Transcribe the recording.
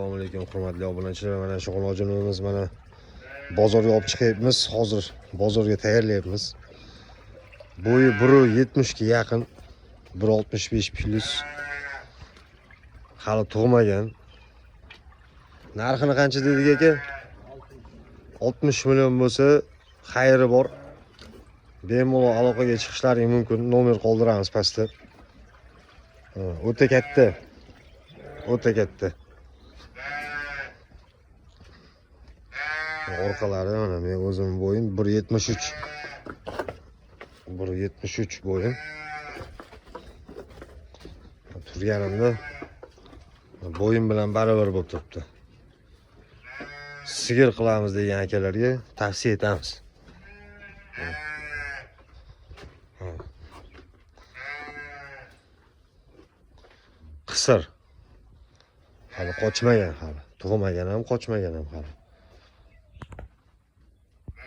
Assalomu alaykum, hurmatli obunachilar. Mana shu xonojinimiz, mana bozorga olib chiqyapmiz. Hozir bozorga tayyorlayapmiz. Bo'yi 1.70 ga yaqin, 1.65 plus. Hali tug'magan. Narxini qancha dedik aka? 60 million bo'lsa, xayri bor. Bemalol aloqaga chiqishlaring mumkin. Nomer qoldiramiz pastda. Ha, o'ta katta. O'ta katta. Orqalari mana men o'zim bo'yim 1.73. 1.73 bo'yim. Turganimda bo'yim bilan barobar bo'lib turibdi. Sigir qilamiz degan akalarga tavsiya etamiz. Ha. Ha. Qisir. Hali qochmagan hali. Tug'magan ham, qochmagan ham hali.